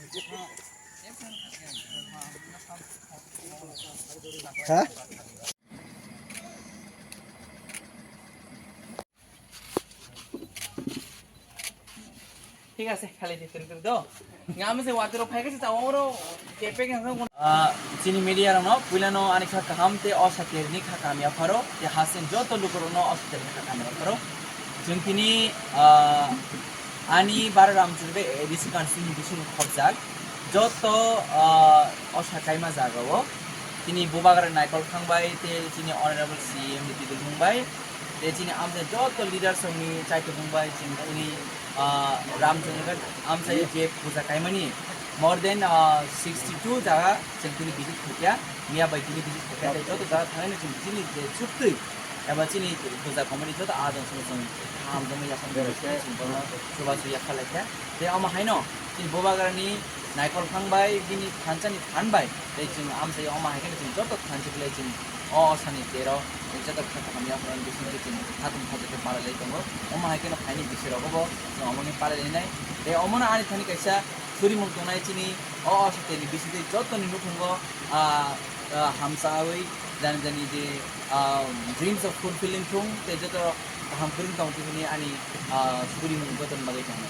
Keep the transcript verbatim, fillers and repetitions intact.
Ha? Thik ase, khali di teri teri do. Nga amo se water phai khe se tawo oro kepe khe nang. Ah, chini media rokno puilano ani kha kaham te o satirni kha kamya pharo, te hasen joto lukurokno o satirni kha kamya pharo. Chwng tini, ah, ani Bara Ramchundra A D C constituency ni bising khobjak joto, ah, o sakaima jagao tini Bubagra Naikol Thangbai te chini Honorable C M ni bidil mungbai. Tei chini amchai joto leaders rokni chaitubung bai chwng tini, ah, Ramchundra amchai je puja kaimani more than, ah, sixty two jaga chwng tini visit khaikha, miya bai tini visit khaikha, tei joto jaga thangwi chwng chini je chuktwi eba chini puja committee joto adon song song hamjakma yaphang chwng bono chubachu yakha laikha. Tei omo haino chini Bubagrani Naikol Thangbai bini thansa ni phan bai tei chwng amchai omo hai khe chwng joto thansa belai chwng o sani tero joto kha kaham yaphang bising khe chwng khatung khaja khe palai lai tongo. Omo hai kheno phaini bising rogo bo chwng omo ni palai lai nai. Tei omo no ani thani kaisa surimung tongnai chini o, o sateni bising tei joto ni nukhungo, ah, ah, hamchawi jani jani je, ah, dreams of fulfilling thung tei joto kaham kwrwng tong thung hwnwi ani, ah, surimung joto ni bagwi tongo.